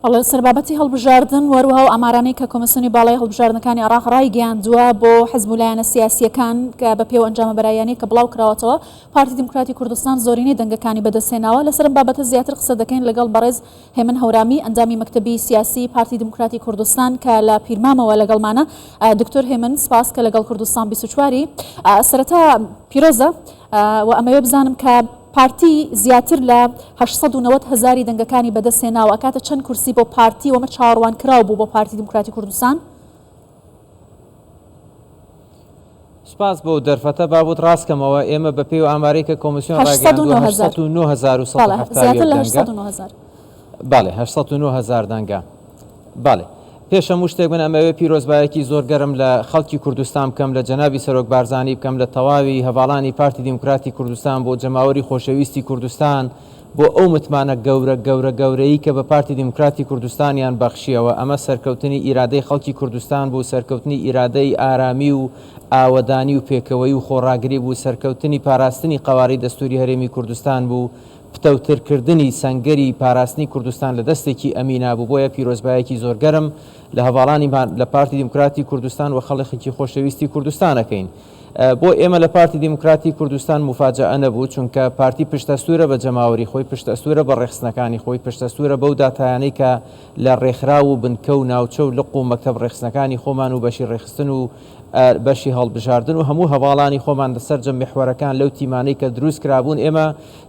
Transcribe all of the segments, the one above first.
بەڵێ لەسەر بابەتی هەڵبژاردن و هەروەها ئەو ئامارانەی کە کۆمیسیۆنی باڵای هەڵبژاردنەکانی عێراق ڕایگەیاندووە بۆ حزب و لایەنە سیاسییەکان کە بە پێی ئەو ئەنجامە بەراییانەی کە بڵاو کراوەتەوە پارتی دیموکراتی کوردستان زۆرینەی دەنگەکانی بەدەستهێناوە لەسەر ئەم بابەتە زیاتر قسە دەکەین لەگەڵ بەڕێز هێمن هەورامی ئەندامی مەکتەبی سیاسی پارتی دیموکراتی کوردستان کە لە پیرمامەوە لەگەڵمانە دکتۆر هێمن سپاس کە لەگەڵ کوردستان 24 سەرەتا پیرۆزە و ئەمەوێ بزانم کە پارتی زیاتر لە 890 هەزاری دەنگەکانی بەدەست هێناوە ئەکاتە چەند کورسی بۆ پارتی و ئەمە چاوەڕوان کراو بوو بۆ پارتی دیموکراتی کوردستان؟ سوپاس بۆ دەرفەتە با بۆت ڕاست کەمەوە ئێمە بە پێی ئامارەی کە کۆمیسیۆن ڕایگەیاندووە 809,171 دەنگە. بەڵێ 809,000 دەنگە. بەڵێ. پێش هەموو شتێک من ئەمەوێ پیرۆزبایەکی زۆر گەرم لە خەڵکی کوردستان بکەم لە جەنابی سەرۆک بارزانی بکەم لە تەواوی هەڤاڵانی پارتی دیموکراتی کوردستان بۆ جەماوەری خۆشەویستی کوردستان بۆ ئەو متمانە گەورە گەورە گەورەی کە بە پارتی دیموکراتی کوردستانیان بەخشیەوە ئەمە سەرکەوتنی ئیرادەی خەڵکی کوردستان بوو سەرکەوتنی ئیرادەی ئارامی و ئاوەدانی و پێکەوەیی و خۆڕاگری بوو سەرکەوتنی پاراستنی قەوارەی دەستوری هەرێمی کوردستان بوو پتەوتر کردنی سەنگەری پاراستنی کوردستان لە دەستێکی ئەمینا بوو، بۆیە پیرۆزبایەکی زۆر گەرم لە هەڤاڵانیمان لە پارتی دیموکراتی کوردستان و خەڵخکی خۆشەویستی کوردستان ئەکەین. بۆ ئێمە لە پارتی دیموکراتی کوردستان موفاجەئە نەبوو، چونکە پارتی پشتئەستوورە بە جەماوەری خۆی، پشتئەستوورە بە ڕێکخستنەکانی خۆی، پشتئەستوورە بەو داتایانەی کە لە ڕێکخراو و بنکە و ناوچە و لق و مەکتەب ڕێکخستنەکانی خۆمان و بەشی ڕێکخستن و بەشی هەڵبژاردن و هەموو هەڤاڵانی خۆمان لە سەرجەم میحوەرەکان لەو تیمانەی کە دروست کرابوون ئێمە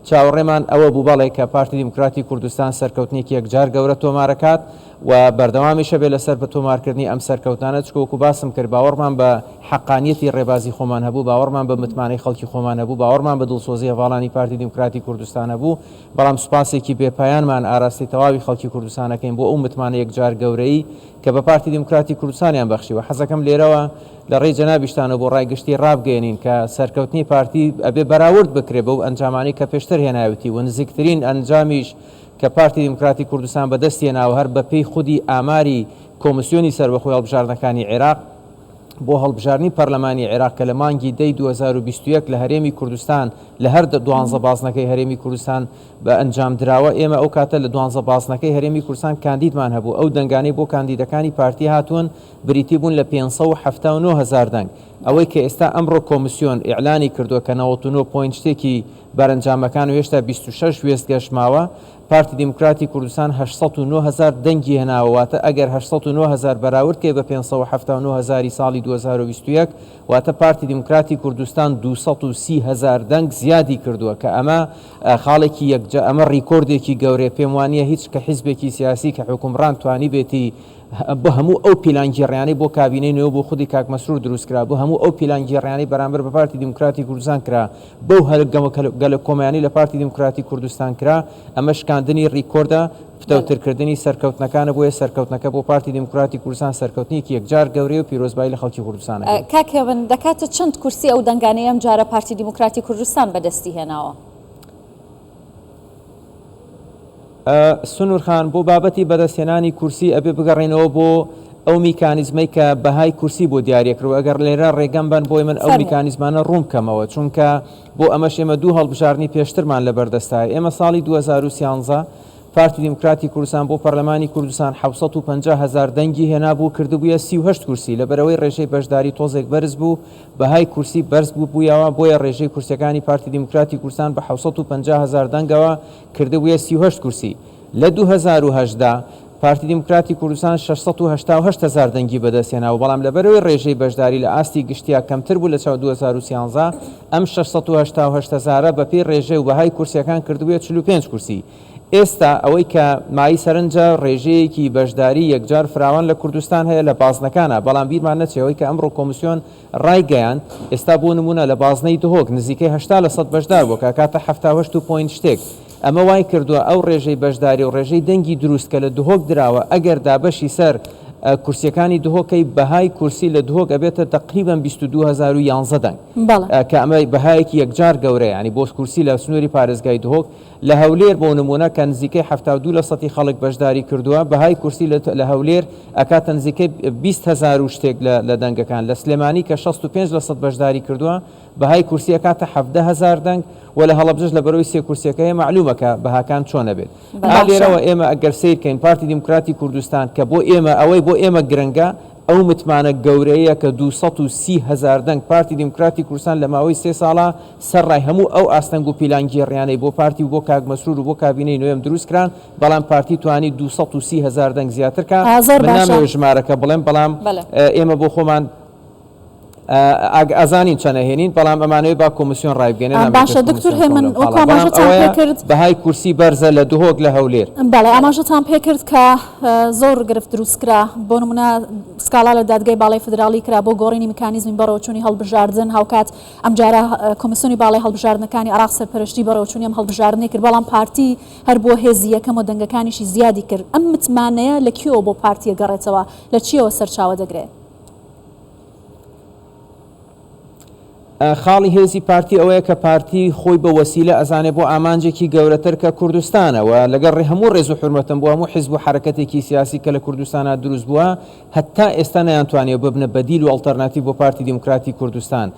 چاوەڕێمان ئەوە بوو بەڵێ کە پارتی دیموکراتی کوردستان سەرکەوتنێکی یەکجار گەورە تۆمارەکات و بەردەوامیشە بێ لەسەر بە تۆمارکردنی ئەم سەرکەوتنانە چکە وەکو باسم کرد باوەڕمان بە حەقانیەتی ڕێبازی خۆمان هەبوو باوەڕمان بە متمانەی خەڵکی خۆمان هەبوو باوەڕمان بە دڵسۆزی هەڤاڵانی پارتی دیموکراتی کوردستان هەبوو بەڵام سوپاسێکی بێپایانمان ئاراستەی تەواوی خەڵکی کوردستانەکەین بۆ ئەو متمانە یەکجار گەورەی کە بە پارتی دیموکراتی کوردستانیان بەخشیوە. حەزەکەم لێرەوە لە ڕێی جەنابیشتانەوە بۆ ڕای گشتی ڕابگەیەنین کە سەرکەوتنی پارتی ئەبێ بەراورد بکرێ بەو ئەنجامانەی کە پێشتر هێناویتی و نزیکترین ئەنجامیش کە پارتی دیموکراتی کوردستان بەدەستی هێناوە هەر بە پێی خودی ئاماری کۆمیسیۆنی سەربەخۆی هەڵبژاردنەکانی عێراق بۆ هەڵبژاردنی پەرلەمانی عێراق کە لە مانگی دەی 2021 لە هەرێمی کوردستان لە هەر دوانزە بازنەکەی هەرێمی کوردستان بە ئەنجام دراوە، ئێمە ئەو کاتە لە دوانزە بازنەکەی هەرێمی کوردستان کاندیدمان هەبوو، ئەو دەنگانەی بۆ کاندیدەکانی پارتی هاتوون بریتی بوون لە 579 هەزار دەنگ، ئەوەی کە ئێستا ئەمڕۆ کۆمسیۆن ئیعلانی کردووە کە 99 point شتێکی بەرەنجامەکان و هێشتا 26 وێستگەش ماوە، پارتی دیموکراتی کوردستان 809 هەزار دەنگی هێناوە، واتە ئەگەر 809 هەزار بەراورد کەی بە 579 هەزاری ساڵی 2021 واتە پارتی دیموکراتی کوردستان 230 هەزار دەنگ زیادی کردووە کە ئەمە خاڵێکی یەکجا ئەمە ڕیکۆردێکی گەورەیە پێم وانیە هیچ کە حیزبێکی سیاسی کە حوکمڕان توانیبێتی بۆ هەموو ئەو پیلانگێڕیانەی بۆ کابینەی نوێ و بۆ خودی کاک مەسرور دروست کرا بۆ هەموو ئەو پیلانگێڕیانەی بەرامبەر بە پارتی دیموکراتی کوردستان کرا بەو هەر گەلەکۆمەیانەی لە پارتی دیموکراتی کوردستان کرا ئەمە شکاندنی ڕیکۆردە پتەوترکردنی سەرکەوتنەکانە بۆیە سەرکەوتنەکە بۆ پارتی دیموکراتی کوردستان سەرکەوتنێکی یەکجار گەورەیە و پیرۆزبایی لە خەڵکی کوردستان ئەکەین. کاک هێمن، دەکاتە چەند کورسی ئەو دەنگانەی ئەمجارە پارتی دیموکراتی کوردستان بەدەستی هێناوە؟ سنور خان، بۆ بابەتی بەدەستهێنانی کورسی ئەبێ بگەڕێینەوە بۆ ئەو میکانیزمەی کە بەهای کورسی بۆ دیاریەکرد و ئەگەر لێرە ڕێگەم بەن بۆی من ئەو میکانیزمانە ڕوون بکەمەوە چونکە بۆ ئەمەش ئێمە دوو هەڵبژاردنی پێشترمان لەبەردەستایە ئێمە ساڵی 2013 پارتی دیموکراتی کوردستان بۆ پەرلەمانی کوردستان 750 هەزار دەنگی هێنابوو کردبوویە 38 کورسی لەبەرئەوەی ڕێژەی بەشداری تۆزێک بەرز بوو بەهای کورسی بەرز بووبوویەوە بۆیە ڕێژەی کورسیەکانی پارتی دیموکراتی کوردستان بە 750 هەزار دەنگەوە کردبوویە 38 کورسی. لە 2018 پارتی دیموکراتی کوردستان 688 هەزار دەنگی بەدەستهێنابوو بەڵام لەبەرئەوەی ڕێژەی بەشداری لە ئاستی گشتیا کەمتر بوو لە چاو 2013 ئەم 688 هەزارە بەپێی ڕێژەی و بەهای کورسیەکان کردبوویە 45 کورسی. ئێستا ئەوەی کە مایەی سەرنجە ڕێژەیەکی بەشداری یەکجار فراوان لە کوردستان هەیە لە بازنەکانا، بەڵام بیرمان نەچێ ئەوەی کە ئەمڕۆ کۆمسیۆن ڕایگەیاند ئێستا بۆ نموونە لە بازنەی دهۆک نزیکەی 80 لە سەد بەشدار بووە کە ئەکاتە 78 و point شتێک ئەمە وای کردووە ئەو ڕێژەی بەشداری و ڕێژەی دەنگی دروست کە لە دهۆک دراوە ئەگەر دابەشی سەر کورسیەکانی دهۆکەی بەهای کورسی لە دهۆک ئەبێتە تەقریبەن 22011 دەنگ کە ئەمە بەهایەکی یەکجار گەورەیە یانی بۆ کورسی لە سنووری پارێزگای دهۆک لە هەولێر بۆ نموونە کە نزیکەی 72 لە سەتی خەڵک بەشداری کردووە، بەهای کورسی لە لە هەولێر ئەکاتە نزیکەی 20 هەزار و شتێک لە لە دەنگەکان، لە سلێمانی کە 65 لە سەد بەشداری کردووە، بەهای کورسی ئەکاتە 17 هەزار دەنگ و لە هەڵەبجەش لەبەرئەوەی سێ کورسیەکە هەیە مەعلومە کە بەهاکان چۆن ئەبێت. ئا لێرەوە ئێمە ئەگەر سەیر کەین پارتی دیموکراتی کوردستان کە بۆ ئێمە ئەوەی بۆ ئێمە گرنگە ئەو متمانە گەورەیە کە 230 هەزار دەنگ پارتی دیموکراتی کوردستان لە ماوەی سێ ساڵا سەرڕای هەموو ئەو ئاستەنگ و پیلانگێڕیانەی بۆ پارتی و بۆ کاک مەسرور و بۆ کابینەی نۆیەم دروست کران بەڵام پارتی توانی 230 هەزار دەنگ زیاتر کا. زۆر من باشە. نامەوێ ژمارەکە بڵێم بەڵام ئێمە بۆ خۆمان ئەزانین چەند ئەهێنین بەڵام ئەمانەوێ با کۆمیسیۆن ڕایبگەێنێ نامەوێ باشە پێش دکتور کۆمیسیۆن هێمن بکەم لەم وەکو خاڵە بەڵام ئاماژەتان ئەوەیە پێکرد بەهای کورسی بەرزە لە دهۆک لە هەولێر. بەڵێ ئاماژەتان پێکرد کە زۆر گرفت دروست کرا بۆ نمونە سکاڵا لە دادگای باڵای فیدراڵی کرا بۆ گۆڕینی میکانیزمی بەڕێوەچوونی هەڵبژاردن هاوکات ئەمجارە کۆمیسیۆنی باڵای هەڵبژاردنەکانی عێراق سەرپەرشتی بەڕێوەچوونی ئەم هەڵبژاردنەی کرد بەڵام پارتی هەر بووە هێزی یەکەم و دەنگەکانیشی زیادی کرد ئەم متمانەیە لە کوێوە بۆ پارتی ئەگەڕێتەوە لە چییەوە سەرچاوە دەگرێ؟ خاڵی هێزی پارتی ئەوەیە کە پارتی خۆی بە وەسیلە ئەزانێ بۆ ئامانجێکی گەورەتر کە کوردستانە و لەگەڵ هەموو ڕێز و حورمەتم بۆ هەموو حیزب و حەرەکەتێکی سیاسی کە لە کوردستانا دروست بووە هەتا ئێستا نەیانتوانیوە ببنە بەدیل و ئەڵتەرناتیڤ بۆ پارتی دیموکراتی کوردستان.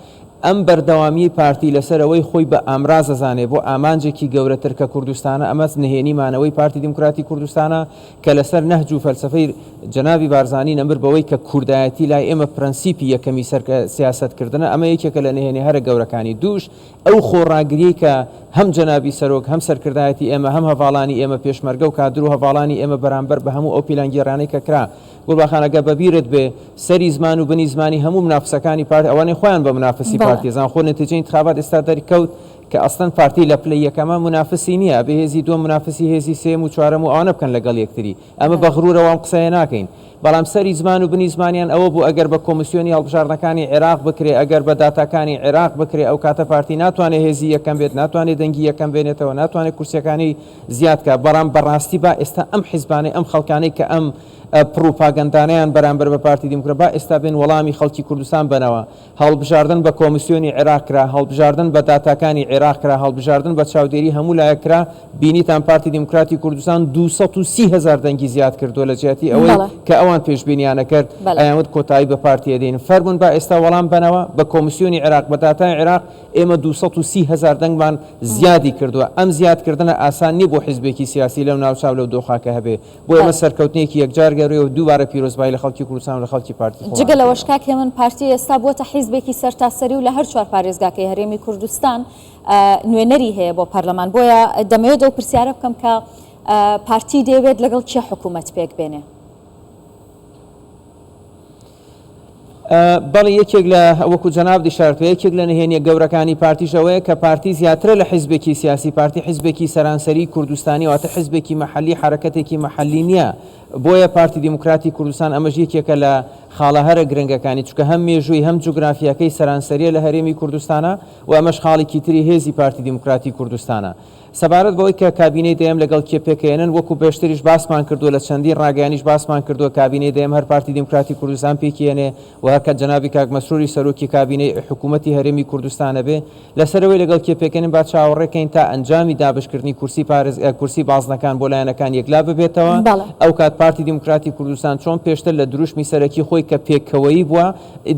ئەم بەردەوامیەی پارتی لەسەر ئەوەی خۆی بە ئامراز ئەزانێ بۆ ئامانجێکی گەورەتر کە کوردستانە ئەمە نهێنی مانەوەی پارتی دیموکراتی کوردستانە کە لەسەر نەهج و فەلسەفەی جەنابی بارزانی نەمر بەوەی کە کوردایەتی لای ئێمە پرەنسیپی یەکەمی سەر سیاسەت کردنە ئەمە یەکێکە لە نهێنی هەرە گەورەکانی دووش ئەو خۆڕاگریەی کە هەم جەنابی سەرۆک هەم سەرکردایەتی ئێمە هەم هەڤاڵانی ئێمە پێشمەرگە و کادر و هەڤاڵانی ئێمە بەرامبەر بە هەموو ئەو پیلانگێڕانەی کە کرا گوڵباخان ئەگەر بەبیرت بێ سەری زمان و بنی زمانی هەموو منافسەکانی پارتی ئەوانەی خۆیان بە منافسی پارتی ئەزان خۆ نەتیجەی انتخابات ئێستا دەرکەوت کە ئەسڵەن پارتی لە پلەی یەکەمە مونافسی نیە ئەبێ هێزی دووەم مونافسی هێزی سێیەم و چوارەم و ئەوانە بکەن لەگەڵ یەکتری ئەمە بە غرورەوە ئەم قسەیە ناکەین بەڵام سەری زمان و بنی زمانیان ئەوە بوو ئەگەر بە کۆمیسیۆنی هەڵبژاردنەکانی عێراق بکرێ ئەگەر بە داتاکانی عێراق بکرێ ئەو کاتە پارتی ناتوانێ هێزی یەکەم بێت ناتوانێ دەنگی یەکەم بێنێتەوە ناتوانێ کورسیەکانی زیاد کا بەڵام بەڕاستی با ئێستا ئەم حیزبانەی ئەم خەڵکانەی کە ئەم پڕوپاگەندانەیان بەرامبەر بە پارتی دیموکرات با ئێستا بێن وەڵامی خەڵکی کوردستان بەنەوە هەڵبژاردن بە کۆمیسیۆنی عێراق کرا، هەڵبژاردن بە داتاکانی عێراق کرا، هەڵبژاردن بە چاودێری هەموو لایەک کرا، بینیتان پارتی دیموکراتی کوردستان 230 هەزار دەنگی زیاد کردووە لە جیاتی ئەوەی کە ئەوان پێشبینیان ئەکرد ئەیانوت کۆتایی بە پارتی ئەدەین. فەرموون با ئێستا وەڵام بەنەوە، بە کۆمیسیۆنی عێراق، بە داتای عێراق ئێمە 230 هەزار دەنگمان زیادی کردووە، ئەم زیادکردنە ئاسان نییە بۆ حیزبێکی سیاسی لەو ناوچە و لەو دۆخە کە هەبێ. بۆ ئێمە سەرکەوتنێکی یەکجار گەورەیە و دووبارە پیرۆزبایی لە خەڵکی کوردستان و لە خەڵکی پارتی خۆمان جگە لەوەش دەکەینەوە. کاک هێمن پارتی ئێستا بووەتە حیزبێکی سەرتاسەری و لە هەر چوار پارێزگاکەی هەرێمی کوردستان نوێنەری هەیە بۆ پەرلەمان بۆیە دەمەوێت ئەو پرسیارە بکەم کە پارتی دەیەوێت لەگەڵ کێ حکوومەت پێک بێنێ؟ بەڵی یەکێک لە وەکو جەنابت ئیشارەت پێ یەکێک لە نهێنیە گەورەکانی پارتیش ئەوەیە کە پارتی زیاترە لە حیزبێکی سیاسی پارتی حیزبێکی سەرانسەری کوردستانی واتە حیزبێکی مەحەلی حەرەکەتێکی مەحەلی نییە بۆیە پارتی دیموکراتی کوردستان ئەمەش یەکێکە لە خاڵە هەرە گرنگەکانی چونکە هەم مێژووی هەم جوگرافیاکەی سەرانسەریە لە هەرێمی کوردستانە و ئەمەش خاڵێکی تری هێزی پارتی دیموکراتی کوردستانە. سەبارەت بەوەی کە کابینەی دەیەم لەگەڵ کێ پێکەیەنن، وەکو پێشتریش باسمان کردووە لە چەندین ڕاگەیانیش باسمان کردووە کابینەی دەیەم هەر پارتی دیموکراتی کوردستان پێکیەنێ و هەر کە جەنابی کاک مەسروری سەرۆکی کابینەی حکوومەتی هەرێمی کوردستان ئەبێ. لەسەر ئەوەی لەگەڵ کێ پێکەنن با چاوەڕێ کەین تا ئەنجامی دابەشکردنی کورسی پارێز کورسی بازنەکان بۆ لایەنەکان یەکلا ببێتەوە. ئەوکات پارتی دیموکراتی کوردستان چۆن پێشتر لە دروشمی سەرەکی خۆی کە پێکەوەیی بووە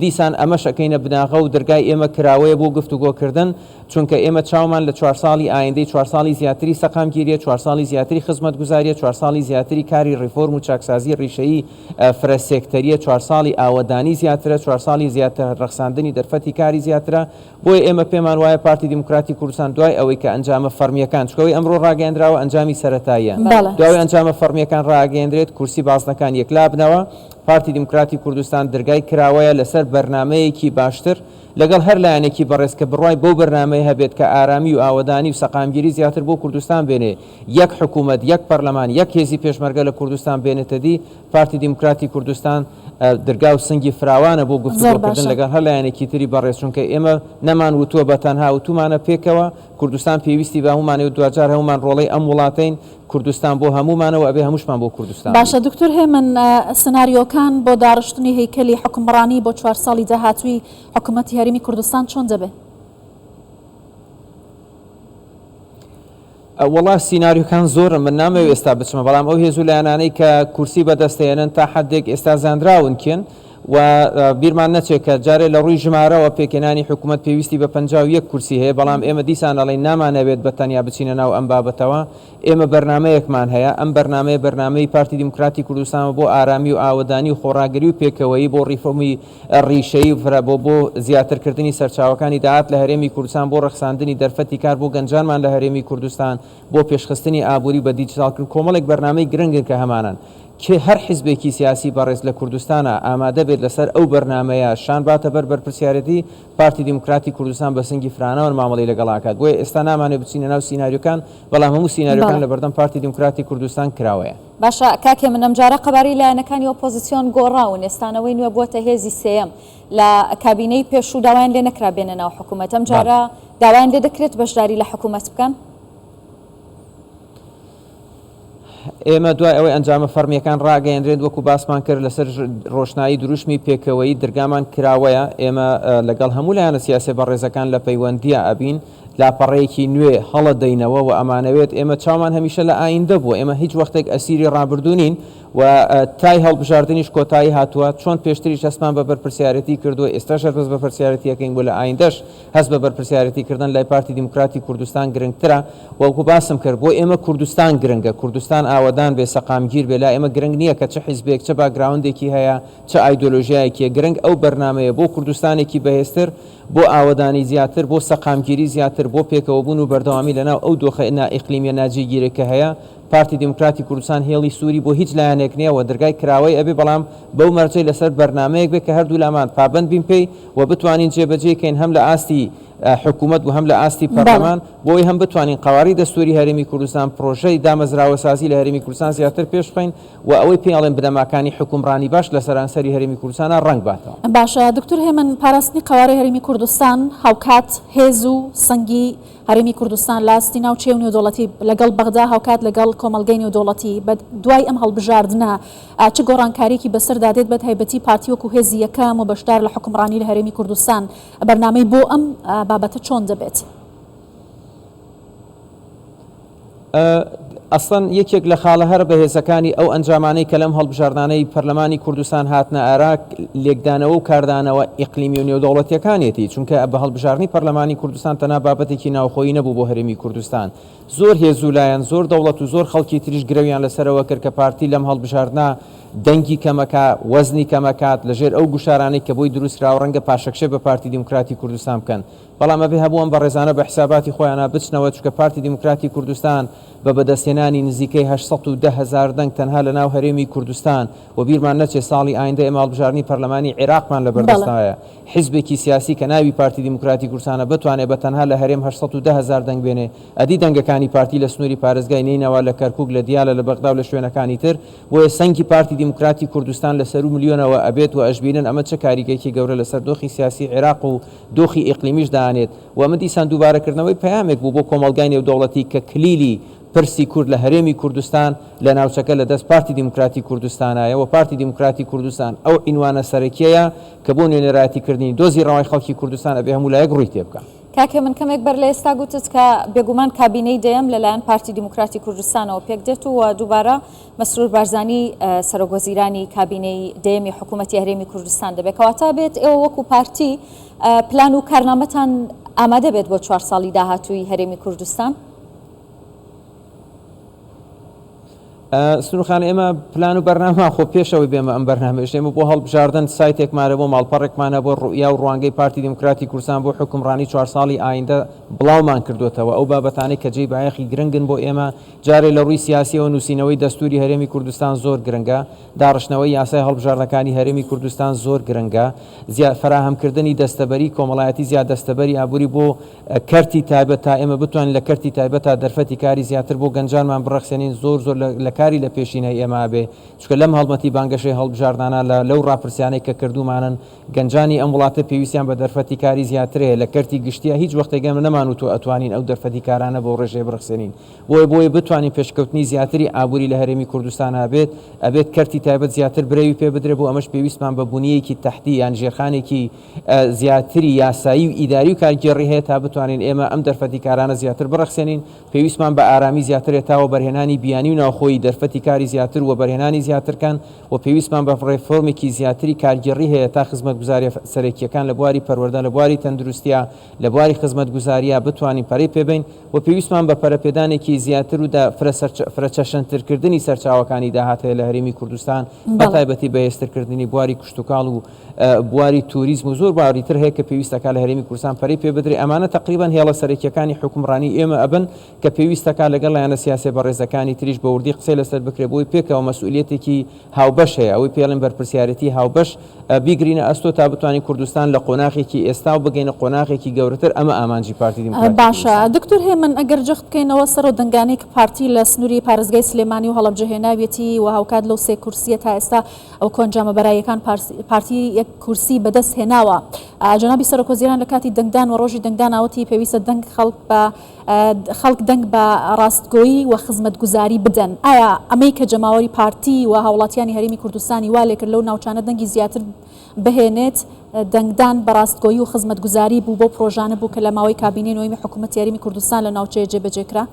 دیسان ئەمەش ئەکەینە بناغە و دەرگای ئێمە کراوەیە بۆ گفتوگۆکردن. چونکە ئێمە چاومان لە چوار ساڵی ئایندەی چوار ساڵی زیاتری سەقامگیریە، چوار ساڵی زیاتری خزمەتگوزاریە، چوار ساڵی زیاتری کاری ڕیفۆرم و چاکسازی ڕیشەیی فرە سێکتەریە، چوار ساڵی ئاوەدانی زیاترە، چوار ساڵی زیاتر ڕەخساندنی دەرفەتی کاری زیاترە، بۆیە ئێمە پێمان وایە پارتی دیموکراتی کوردستان دوای ئەوەی کە ئەنجامە فەڕمییەکان، چونکە ئەوەی ئەمڕۆ ڕاگەیەندراوە ئەنجامی سەرەتاییە، دوای ئەوەی ئەنجامە فەڕمییەکان ڕاگەیەندرێت کورسی بازنەکان یەکلابنەوە، پارتی دیموکراتی کوردستان درگای کراوەیە لەسەر بەرنامەیەکی باشتر، لەگەڵ هەر لایەنێکی بەڕێز کە بڕوای بەو بەرنامەیە هەبێت کە ئارامی و ئاوەدانی و سەقامگیری زیاتر بۆ کوردستان بێنێ، یەک حکوومەت، یەک پەرلەمان، یەک هێزی پێشمەرگە لە کوردستان بێنێتە دی، پارتی دیموکراتی کوردستان درگا و سنگی فراوانە بۆ گفتوگۆکردن لەگەڵ هەر لایەنێکی تری بەڕێز، چونکە ئێمە نەمان وتووە بە تەنها، وتوومانە پێکەوە، کوردستان پێویستی بە هەموومانە و دواجار هەموومان ڕۆڵەی ئەم وڵاتەین، کوردستان بۆ هەموومانە و ئەبێ هەمووشمان بۆ کوردستان باشە بین. دکتۆر هێمن سناریۆکان بۆ داڕشتنی هەیکەلی حوکمڕانی بۆ چوار ساڵی داهاتووی حکومەتی هەرێمی کوردستان چۆن دەبێ؟ وەڵا سیناریۆکان زۆرن من نامەوێ ئێستا بچمە بەڵام ئەو هێز و لایەنانەی کە کورسی بەدەست دەهێنن تا حدێک ئێستا زانراون کێن. و بیرمان نەچێت کە جارێ لە ڕووی ژمارەوە پێکهێنانی حکوومەت پێویستی بە 51 کورسی هەیە، بەڵام ئێمە دیسان ئەڵێین نامانەوێت بە تەنیا بچینە ناو ئەم بابەتەوە، ئێمە بەرنامەیەکمان هەیە، ئەم بەرنامەیە بەرنامەی پارتی دیموکراتی کوردستانە بۆ ئارامی و ئاوەدانی و خۆڕاگری و پێکەوەیی، بۆ ڕیفۆرمی ڕیشەیی و فرە، بۆ بۆ زیاترکردنی سەرچاوەکانی داهات لە هەرێمی کوردستان، بۆ ڕەخساندنی دەرفەتی کار بۆ گەنجانمان لە هەرێمی کوردستان، بۆ پێشخستنی ئابووری و بە دیجیتاڵکردن، کۆمەڵێک بەرنامەی گرنگن کە هەمانن. کێ هەر حیزبێکی سیاسی بەڕێز لە کوردستانا ئامادە بێت لەسەر ئەو بەرنامەیە شان باتە بەر بەرپرسیارێتی، پارتی دیموکراتی کوردستان بە سنگی فرانەوە مامەڵەی لەگەڵ ئەکات. بۆیە ئێستا نامانەوێت بچینە ناو سیناریۆکان، بەڵام هەموو سیناریۆکان لە بەردەم پارتی دیموکراتی کوردستان کراوەیە. باشە کاک هێمن ئەمجارە قەبارەی لایەنەکانی ئۆپۆزسیۆن گۆڕاون، ئێستا نەوەی نوێ بووەتە هێزی سێیەم، لە کابینەی پێشوو داوایان لێ نەکرا بێنە ناو حکوومەت، ئەمجارە داوایان لێ دەکرێت بەشداری لە حکوومەت بکەن؟ ئێمە دوای ئەوەی ئەنجامە فەڕمییەکان ڕاگەیەنرێن وەکو باسمان کرد لەسەر ڕۆشنایی دروشمی پێکەوەیی درگامان کراوەیە، ئێمە لەگەڵ هەموو لایەنە سیاسیە بەڕێزەکان لە پەیوەندییا ئەبین، لاپەڕەیەکی نوێ هەڵەدەینەوە و ئەمانەوێت ئێمە چاومان هەمیشە لە ئایندە بووە، ئێمە هیچ وەختێک ئەسیری ڕابردوو نین و تای هەڵبژاردنیش کۆتایی هاتووە، چۆن پێشتریش هەستمان بە بەرپرسیارێتی کردووە ئێستاش هەر بەس بەپرسیارێتی ئەکەین بۆ لە ئایندەش هەست بە بەرپرسیارێتی کردن لای پارتی دیموکراتی کوردستان گرنگترە، وەکو باسم کرد بۆ ئێمە کوردستان گرنگە، کوردستان ئاوەدان بێ، سەقامگیر بێ، لای ئێمە گرنگ نییە کە چ حیزبێک چ باکگراوندێکی هەیە، چ ئایدۆلۆژیایەکیە، گرنگ ئەو بەرنامەیە بۆ کوردستانێکی بەهێزتر، بۆ ئاوەدانی زیاتر، بۆ سەقامگیری زیاتر، بۆ پێکەوەبوون و بەردەوامی لەناو ئەو دۆخە نائیقلیمیە ناجێگیرەی کە هەیە، پارتی دیموکراتی کوردستان هێڵی سووری بۆ هیچ لایەنێک نییە و درگای کراوەی ئەبێ، بەڵام بەو مەرجەی لەسەر بەرنامەیەک بێ کە هەردوولامان پابەند بین پێی و بتوانین جێبەجێی کەین هەم لە ئاستی حکوومەت و هەم لە ئاستی پەرلەمان، بۆ ئەوەی هەم بتوانین قەوارەی دەستووری هەرێمی کوردستان، پرۆژەی دامەزراوەسازی لە هەرێمی کوردستان زیاتر پێش بخەین و ئەوەی پێی ئەڵێن بنەماکانی حوکمڕانی باش لە سەرانسەری هەرێمی کوردستانا ڕەنگ باتەوە. باشە دکتور هێمن، پاراستنی قەوارەی هەرێمی کوردستان هاوکات هێز و سەنگی هەرێمی کوردستان لە ئاستی ناوچەی و نێودەوڵەتی لەگەڵ بەغدا هاوکات لەگەڵ کۆمەڵگەی نێودەوڵەتی بە دوای ئەم هەڵبژاردنە چ گۆڕانکاریەکی بەسەردا دێت بە تایبەتی پارتی وەکو هێزی یەکەم و بەشدار لە حوکمڕانی لە هەرێمی کوردستان بەرنامەی بۆ ئەم بابەتە چۆن دەبێت؟ ئەسڵەن یەکێک لە خاڵە هەرە بەهێزەکانی ئەو ئەنجامانەی کە لەم هەڵبژاردنانەی پەرلەمانی کوردستان هاتنە ئارا لێکدانەوە و کاردانەوە ئیقلیمی و نێودەوڵەتیەکانیەتی، چونکە بە هەڵبژاردنی پەرلەمانی کوردستان تەنها بابەتێکی ناوخۆیی نەبوو بۆ هەرێمی کوردستان، زۆر هێز و لایەن، زۆر دەوڵەت و زۆر خەڵکی تریش گرەویان لەسەرەوە کرد کە پارتی لەم هەڵبژاردنە دەنگی کەمەکا، وەزنی کەمەکات، لەژێر ئەو گوشارانەی کە بۆی دروستکراوە ڕەنگە پاشەکشێ بە پارتی دیموکراتی کوردستان بکەن. بەڵام ئەبێ هەبوو ئەم بەڕێزانە بە حیساباتی خۆیانا بچنەوە چونکە پارتی دیموکراتی کوردستان بە بەدەستهێنانی نزیکەی 810 هەزار دەنگ تەنها لە ناو هەرێمی کوردستان و بیرمان نەچێ ساڵی ئایندە ئێمە هەڵبژاردنی پەرلەمانی عێراقمان لە بەردەستایە حیزبێکی سیاسی کە ناوی پارتی دیموکراتی کوردستانە بتوانێ بە تەنها لە هەرێم 810 هەزار دەنگ بێنێ ئەدی دەنگەکانی پارتی لە سنووری پارێزگای نەینەوا لە کەرکوک لە دیالە لە بەغدا و لە شوێنەکانی تر بۆیە سەنگی پارتی دیموکراتی کوردستان لە سەروو ملیۆنەوە ئەبێت و ئەشبینن ئەمە چ کاریگەیەکی گەورە لەسەر دۆخی سیاسی عێراق و دۆخی ئیقلیمیش دانێت و ئەمە دیسان دووبارەکردنەوەی پەیامێک بوو بۆ کۆمەڵگای نێودەوڵەتی کە کلیلی پرسی کورد لە هەرێمی کوردستان لە ناوچەکە لە دەست پارتی دیموکراتی کوردستانایە و پارتی دیموکراتی کوردستان ئەو عینوانە سەرەکیەیە کە بۆ نوێنەرایەتی کردنی دۆزی ڕەوای خەڵکی کوردستان ئەبێ هەموو لایەک ڕووی تێبکا. کاک هێمن کەمێک بەر لە ئێستا گوتت کە بێگومان کابینەی دەیەم لەلایەن پارتی دیموکراتی کوردستانەوە پێکدێت و دووبارە مەسرور بارزانی سەرۆک وەزیرانی کابینەی دەیەمی حکوومەتی هەرێمی کوردستان دەبێت. کەواتە بێت ئێوە وەکو پارتی پلان و کارنامەتان ئامادە بێت بۆ چوار ساڵی داهاتووی هەرێمی کوردستان؟ سنوور خان ئێمە پلان و بەرنامە خۆ پێشەوەی بێمە ئەم بەرنامەیش ئێمە بۆ هەڵبژاردن سایتێکمان هەبوو ماڵپەڕێکمان هەبوو ڕوئیا و ڕوانگەی پارتی دیموکراتی کوردستان بۆ حوکمڕانی چوار ساڵی ئایندە بڵاومان کردووەتەوە ئەو بابەتانەی کە جێی بایەخی گرنگن بۆ ئێمە جارێ لە ڕووی سیاسیەوە نووسینەوەی دەستووری هەرێمی کوردستان زۆر گرنگە، داڕشتنەوەی یاسای هەڵبژاردنەکانی هەرێمی کوردستان زۆر گرنگە، زیا فەراهەمکردنی دەستەبەری کۆمەڵایەتی زیا دەستەبەری ئابووری بۆ کەرتی تایبەت تا ئێمە بتوانین لە کەرتی تایبەتا دەرفەتی کاری زیاتر بۆ گەنجانمان بڕەخسێنین زۆر زۆر لە کاری لە پێشینەی ئێمە ئەبێ چونکە لەم هەڵمەتی بانگەشەی هەڵبژاردنانە لە لەو ڕاپرسیانەی کە کردوومانن گەنجانی ئەم وڵاتە پێویستیان بە دەرفەتی کاری زیاتر هەیە لە کەرتی گشتیا هیچ وەختێک ئێمە نەمانوتووە ئەتوانین ئەو دەرفەتی کارانە بەو ڕێژەیە بڕەخسێنین بۆیە بۆیە بتوانین پێشکەوتنی زیاتری ئابووری لە هەرێمی کوردستان هەبێت ئەبێت کەرتی تایبەت زیاتر برەوی پێ بدرێت بۆ ئەمەش پێویستمان بە بونیەیەکی تەحتی یان ژێرخانێکی زیاتری یاسایی و ئیداری و کارگێڕی هەیە تا بتوانین ئێمە ئەم دەرفەتی کارانە زیاتر بڕەخسێنین پێویستمان بە ئارامی زیاترە تا وەبەرهێنانی بیانی و ناوخۆیی. دەرفەتی کاری زیاتر و وەبەرهێنانی زیاتر کەن و پێویستمان بە ڕێفۆرمێکی زیاتری کارگێڕی هەیە تا خزمەتگوزاریە سەرەکییەکان لە بواری پەروەردە، لە بواری تەندروستیا، لە بواری خزمەتگوزاریا بتوانین پەرەی پێ بەین و پێویستمان بە پەرەپێدانێکی زیاتر و فرەچەشنترکردنی سەرچاوەکانی داهات هەیە لە هەرێمی کوردستان بە تایبەتی بەهێزترکردنی بواری کشتوکاڵ و بواری توریزم و زۆر بواری تر هەیە کە پێویست ئەکا لە هەرێمی کوردستان پەرەی پێ بدرێ ئەمانە تەقریبەن هێڵە سەرەکییەکانی حوکمڕانی ئێمە ئەبن کە پێویست ئەکا لەگەڵ لایەنە سیاسیە بەڕێزەکانی تریش بە وردی قسەی لەسەر بکرێ بۆی پێکەوە مەسئولیەتێکی هاوبەش هەیە ئەوەی پێڵێن بەرپرسیارێتی هاوبەش بیگرینە ئەستۆ تا بتوانین کوردستان لە قۆناغێکی ئێستا و بگەینە قۆناغێکی گەورەتر ئەمە ئامانجی پارتی دیموکراتی باشە کوردستانە. دکتۆر هێمن ئەگەر جەخت بکەینەوە سەر ئەو دەنگانەی کە پارتی لە سنووری پارێزگای سلێمانی و هەڵەبجە هێناویەتی و هاوکات لەو سێ کورسییە تا ئێستا ئەو کۆئەنجامە بەراییەکان پارتی یەک کورسی بەدەست هێناوە جەنابی سەرۆکوەزیران لە کاتی دەنگدان و ڕۆژی دەنگدان وتی پێویستە دەنگ خەڵک بە خەڵک دەنگ بە ڕاستگۆیی و خزمەتگوزاری بدەن. ئایا ئەمەی کە جەماوەری پارتی و هاوڵاتیانی هەرێمی کوردستانی وا لێکرد لەو ناوچانە دەنگی زیاتر بهێنێت، دەنگدان بە ڕاستگۆیی و خزمەتگوزاری بوو بەو پرۆژانە بوو کە لە ماوەی کابینەی نۆیەمی حکوومەتی هەرێمی کوردستان لەو ناوچەیە جێبەجێ کرا؟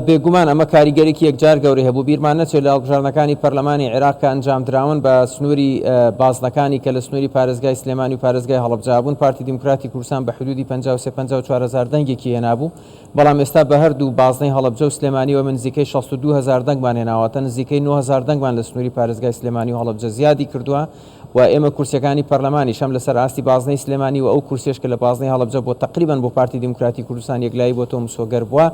بێگومان ئەمە کاریگەریی یەکجار گەورەی هەبوو، بیرمان نەچێت لە هەڵبژاردنەکانی پەرلەمانی عێراق کە ئەنجامدراون بە سنووری بازنەکانی کە لە سنووری پارێزگای سلێمانی و پارێزگای هەڵەبجە بوون، پارتی دیموکراتی کوردستان بە حدودی 53 54 هەزار دەنگێکی هێنابوو، بەڵام ئێستا بە هەردوو بازنەی هەڵەبجە و سلێمانیەوە ئێمە نزیکەی 62 هەزار دەنگمان هێناوە، واتە نزیکەی 9 هەزار دەنگمان لە سنووری پارێزگای سلێمانی و هەڵەبجە زیادی کردووە. و ئێمە کورسیەکانی پەرلەمانیش هەم لەسەر ئاستی بازنەی سلێمانی و ئەو کورسیەش کە لە بازنەی هەڵەبجە بۆ تەقریبەن بۆ پارتی دیموکراتی کوردستان یەکلایی بۆتەوە مسۆگەر بووە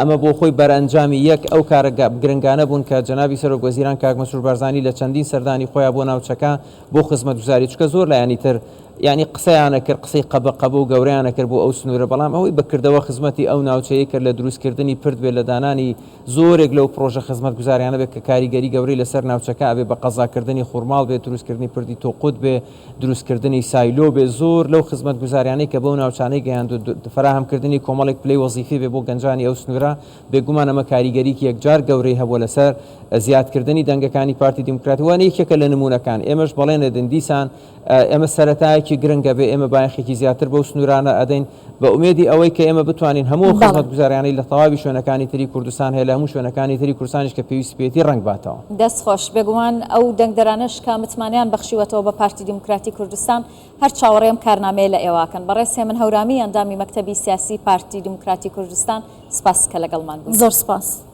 ئەمە بۆ خۆی بەرئەنجامی یەک ئەو کارە گرنگانە بوون کە جەنابی سەرۆک وەزیران کاک مەسرور بارزانی لە چەندین سەردانی خۆیان بۆ ناوچەکە بۆ خزمەتگوزاری چونکە زۆر لایەنی تر یانی قسەیانە کرد قسەی قەبە قەبە و گەورەیانە کرد بۆ ئەو سنوورە بەڵام ئەوەی بە کردەوە خزمەتی ئەو ناوچەیە کرد لە دروستکردنی پرد بێ لە دانانی زۆرێک لەو پڕۆژە خزمەتگوزاریانە بێت کە کاریگەری گەورەی لەسەر ناوچەکە ئەبێ بە قەزاکردنی خورماڵ بێت، دروستکردنی پردی تۆقوت بێ، دروستکردنی سایلۆ بێ، زۆر لەو خزمەتگوزاریانەی کە بەو ناوچانەی گەیاند و فەراهەمکردنی کۆمەڵێک پلەی وەزیفی بێ بۆ گەنجانی ئەو سنوورە، بێگومان ئەمە کاریگەریی یەکجار گەورەی هەبووە لەسەر زیادکردنی دەنگەکانی پارتی دیموکرات و یەکێکە لە نموونەکان. ئێمەش بەڵێن ئەدەین دیسان ئەمە سەرەتایەکی گرنگە بێ ئێمە بایەخێکی زیاتر بەو سنوورانە ئەدەین بە ئومێدی ئەوەی کە ئێمە بتوانین هەموو ئەو خزمەتگوزاریانەی لە تەواوی شوێنەکانی تری کوردستان هەیە لە هەموو شوێنەکانی تری کوردستانیش کە پێویستی پێیەتی ڕەنگ باتەوە. دەست خۆش. بێگومان ئەو دەنگدەرانەش کە متمانەیان بەخشیوەتەوە بە پارتی دیموکراتی کوردستان هەر چاوەڕێی ئەم کارنامەیە لە ئێوە ئەکەن. بەڕێز هێمن هەورامی ئەندامی مەکتەبی سیاسی پارتی دیموکراتی کوردستان سپاس کە لەگەڵمان بوویت. زۆر سپاس.